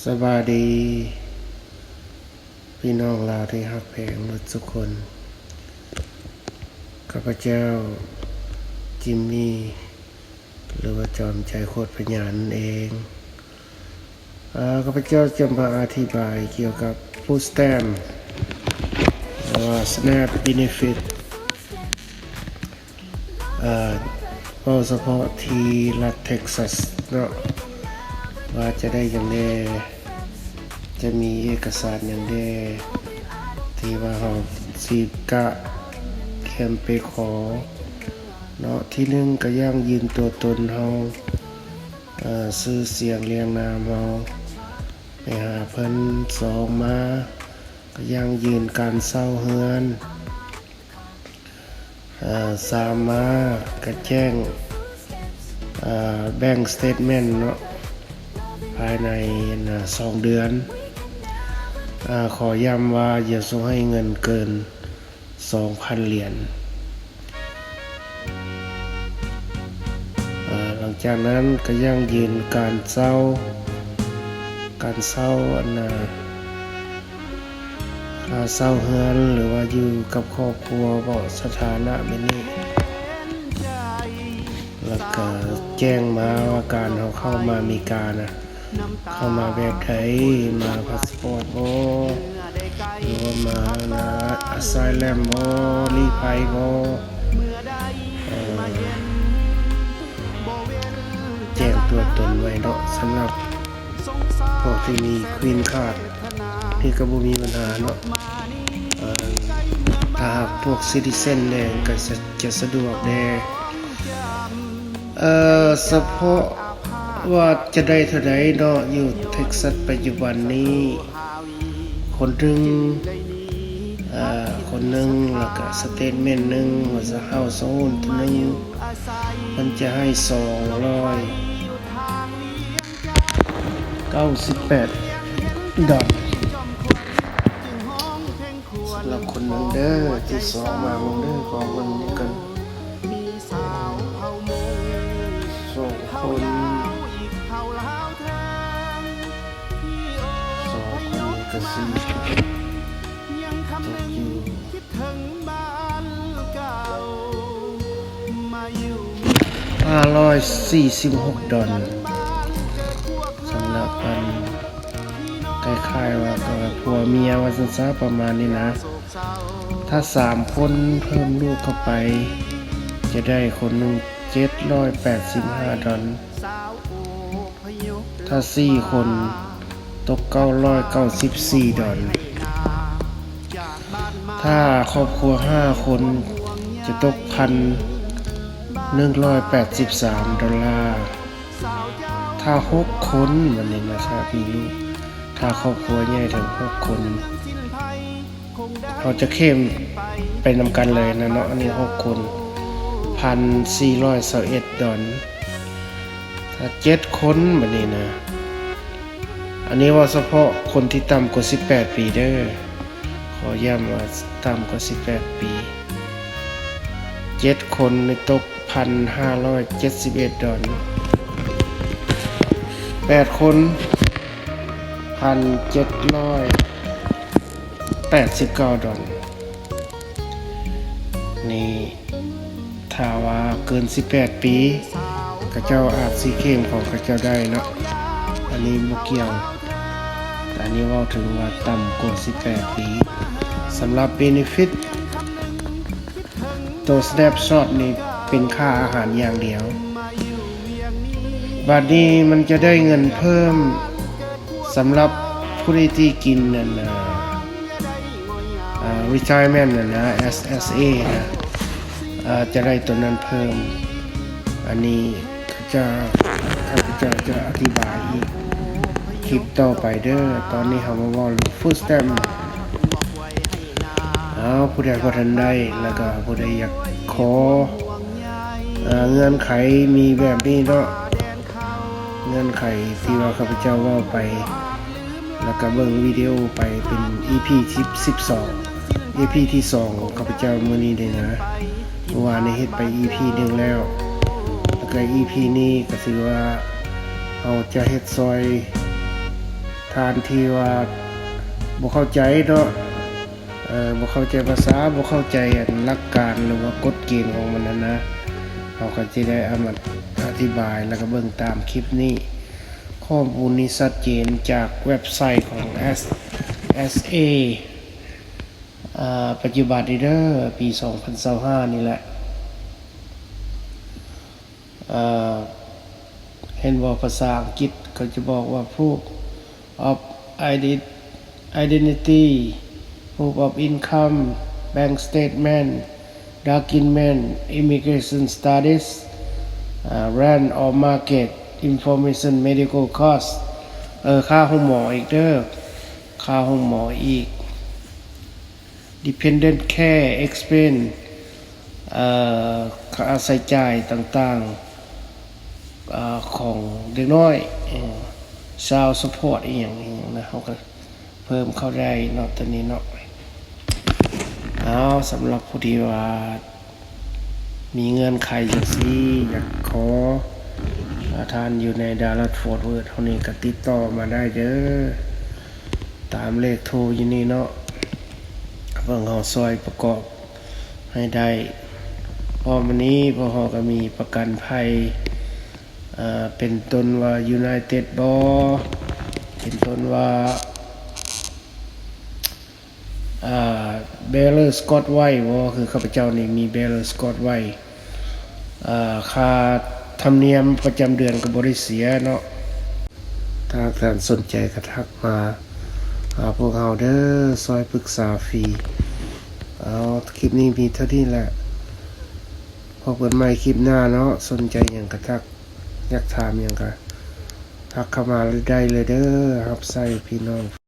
ສະບາຍດີ ພີ່ນ້ອງລາວທີ່ຮັກແພງໝົດທຸກຄົນ. ຂ້າພະເຈົ້າ ຈິມມີ ຫຼືວ່າຈອມໃຈໂຄດພະຍານັ້ນເອງ. ເອີ ຂ້າພະເຈົ້າຈະມາອະທິບາຍກ່ຽວກັບຟູດສະແຕັມ ຫຼືວ່າສະແຕັມເບເນຟິດ ເອີ ເວົ້າສະເພາະທີ່ລັດເທັກຊັສເນາະ ວ່າຈະໄດ້ຫຍັງແດ່ ຈະມີເອກະສານຫຍັງແດ່ ທີ່ວ່າເຮົາຊິກະກຽມໄປຂໍເນາະ. ທີໜຶ່ງ ກະຢັ້ງຢືນຕົວຕົນເຮົາ ເອີ ຊື່ສຽງລຽງນາມເຮົາໄປຫາເພິ່ນ. ສອງມາ ກະຢັ້ງຢືນການເຊົ່າເຮືອນ. ເອີ ສາມມາກະແຈ້ງ ເອີ ແບັງສະເຕດເມັນເນາະ ພາຍໃນ ອັນນະ ສອງເດືອນ. ເອີ ຂໍຢ້ຳວ່າຢ່າສົ່ງໃຫ້ເງິນເກີນສອງພັນຫຼຽນ. ເອີ ຫຼັງຈາກນັ້ນກະຢັ້ງຢືນການເຊົ່າ ການເຊົ່າ ອັນນະ ຄ່າເຊົ່າເຮືອນ ຫຼືວ່າຢູ່ກັບຄອບຄົວເບາະ ສະຖານະແບບນີ້ ແລ້ວກະແຈ້ງມາວ່າການເຮົາເຂົ້າມາອາເມລິການະ ເຂົ້າມາແບບໃດ ມາພາສປອດບໍ່ ຫຼືວ່າມາ ອັນນະ ອາໄຊແລມບໍ່ ລີໄພບໍ່ ເອີ ແຈ້ງຕົວຕົນໄວ້ເນາະ. ສຳລັບພວກທີ່ມີກຣີນຄາດ ນີ້ກະບໍ່ມີບັນຫາເນາະ. ເອີ ຖ້າຫາກພວກຊິຕິເຊັນແດ່ ກະຈະ ຈະສະດວກແດ່. ເອີ ສະເພາະວ່າຈະໄດ້ເທົ່າໃດເນາະ ຢູ່ເທັກຊັສປັດຈຸບັນນີ້ ຄົນໜຶ່ງ ເອີ ຄົນໜຶ່ງ ແລ້ວກະສະເຕດເມັນໜຶ່ງ ວ່າຊະ ເຮົາສອງຄົນໜຶ່ງ ເພິ່ນຈະໃຫ້ສອງຮ້ອຍເກົ້າສິບແປດດອນ ສຳລັບຄົນໜຶ່ງເດີ. ທີສອງມາເບິ່ງເດີ ຂໍເບິ່ງນຳກັນ ສອງຄົນ ສອງຄົນກະຊິຕົກຢູ່ ຫ້າຮ້ອຍສີ່ສິບຫົກດອນ ສຳລັບອັນ ຄ້າຍໆວ່າ ເອີ ຜົວເມຍວ່າຊັ້ນຊະ ປະມານນີ້ນະ. ຖ້າສາມຄົນເພີ່ມລູກເຂົ້າໄປ ຈະໄດ້ຄົນໜຶ່ງເຈັດຮ້ອຍແປດສິບຫ້າດອນ. ຖ້າສີ່ຄົນຕົກເກົ້າຮ້ອຍເກົ້າສິບສີ່ດອນ. ຖ້າຄອບຄົວຫ້າຄົນຈະຕົກພັນໜຶ່ງຮ້ອຍແປດສິບສາມດອນລາ. ຖ້າຫົກຄົນ ບາດນີ້ນະ ຖ້າມີລູກ ຖ້າຄອບຄົວໃຫຍ່ເຖິງຫົກຄົນ ເຮົາຈະເຄັມໄປນຳກັນເລີຍນະເນາະ. ອັນນີ້ຫົກຄົນ ພັນສີ່ຮ້ອຍຊາວເອັດດອນ. ຖ້າເຈັດຄົນ ບາດນີ້ນະ ອັນນີ້ເວົ້າສະເພາະຄົນທີ່ຕ່ຳກວ່າສິບແປດປີເດີ ຂໍຢ້ຳວ່າຕ່ຳກວ່າສິບແປດປີ. ເຈັດຄົນນີ້ຕົກພັນຫ້າຮ້ອຍເຈັດສິບເອັດດອນ. ແປດຄົນ ພັນເຈັດຮ້ອຍແປດສິບເກົ້າດອນ. ນີ້ ຖ້າວ່າເກີນສິບແປດປີ ເຂົາເຈົ້າອາດຊິເຄັມຂອງເຂົາເຈົ້າໄດ້ເນາະ ອັນນີ້ບໍ່ກ່ຽວ. ແຕ່ອັນນີ້ເວົ້າເຖິງວ່າຕ່ຳກວ່າສິບແປດປີ. ສຳລັບເບເນຟິດ ໂຕສະແນັບຊັອດນີ້ເປັນຄ່າອາຫານຢ່າງດຽວ. ບາດນີ້ມັນຈະໄດ້ເງິນເພີ່ມ ສຳລັບຜູ້ທີ່ກິນອັນນະ ອາ ຣີໄທເມັນຫັ້ນນະ ເອສເອນະ ອາ ຈະໄດ້ໂຕນັ້ນເພີ່ມ. ອັນນີ້ຈະ ຂ້າພະເຈົ້າຈະອະທິບາຍອີກຄລິບຕໍ່ໄປເດີ. ຕອນນີ້ເຮົາມາເວົ້າເລື່ອງຟູດສະແຕັມ. ເອົາ ຜູ້ໃດບໍ່ທັນໄດ້ ແລ້ວກະຜູ້ໃດຢາກຂໍ ເງື່ອນໄຂມີແບບນີ້ເນາະ ເງື່ອນໄຂທີ່ວ່າຂ້າພະເຈົ້າເວົ້າໄປ ແລ້ວກະເບິ່ງວິດີໂອໄປເປັນອີພີທີສິບສອງ ອີພີທີສອງຂອງຂ້າພະເຈົ້າມື້ນີ້ເດ້ນະ. ເມື່ອວານນີ້ເຮັດໄປອີພີໜຶ່ງແລ້ວ ແລ້ວກະອີພີນີ້ກະຖືວ່າເຮົາຈະເຮັດຊ່ອຍ ທ່ານທີ່ວ່າບໍ່ເຂົ້າໃຈເນາະ ເອີ ບໍ່ເຂົ້າໃຈພາສາ ບໍ່ເຂົ້າໃຈອັນຫຼັກການ ຫຼືວ່າກົດເກນຂອງມັນຫັ້ນນະ ເຮົາກໍຊິໄດ້ອະມາອະທິບາຍ ແລ້ວກໍເບິ່ງຕາມຄລິບນີ້. ຂໍ້ມູນນີ້ຊັດເຈນຈາກເວັບໄຊຂອງ ເອສ ເອສ ເອ ອາ ປັດຈຸບັນນີ້ເດີ ປີສອງພັນຊາວຫ້ານີ້ແຫຼະ. ເອີ ເຫັນບໍ່ ພາສາອັງກິດເຂົາຈະບອກວ່າ proof of iden- identity, proof of income, bank statement, document, immigration status, ເອີ rent or market information, medical cost ເອີ ຄ່າໂຮງໝໍອີກເດີ ຄ່າໂຮງໝໍອີກ dependent care expense ເອີ ຄ່າໃຊ້ຈ່າຍຕ່າງໆ ເອີ ຂອງເດັກນ້ອຍ ເອີ child support ອີ່ຫຍັງ ອີ່ຫຍັງນະ ເຮົາກໍເພີ່ມເຂົ້າໄດ້ເນາະ ຕົວນີ້ເນາະ. ເອົາ ສຳລັບຜູ້ທີ່ວ່າ ມີເງື່ອນໄຂຈັ່ງຊີ້ ຢາກຂໍ ອາ ທ່ານຢູ່ໃນ Dallas Fort Worth ເຮົານີ້ກໍຕິດຕໍ່ມາໄດ້ເດີ ຕາມເລກໂທຢູ່ນີ້ເນາະ ເບິ່ງເຮົາຊ່ອຍປະກອບໃຫ້ໄດ້. ພ້ອມອັນນີ້ ພວກເຮົາກໍມີປະກັນໄພ ເປັນຕົ້ນວ່າ United ບໍ ເປັນຕົ້ນວ່າ ອ່າ Baylor Scott White ບໍ່ ຄືຂ້າພະເຈົ້ານີ້ມີ Baylor Scott White ອ່າ ຄ່າທຳນຽມປະຈຳເດືອນກໍບໍ່ໄດ້ເສຍເນາະ. ຖ້າທ່ານສົນໃຈກໍທັກມາຫາພວກເຮົາເດີ ຊ່ອຍປຶກສາຟຣີ. ເອົາ ຄລິບນີ້ມີເທົ່ານີ້ແຫຼະ ພົບກັນໃໝ່ຄລິບໜ້າເນາະ. ສົນໃຈຫຍັງກໍທັກ ຢາກຖາມຫຍັງກໍທັກເຂົ້າມາໄດ້ເລີຍເດີ ຮັບໃຊ້ພີ່ນ້ອງ.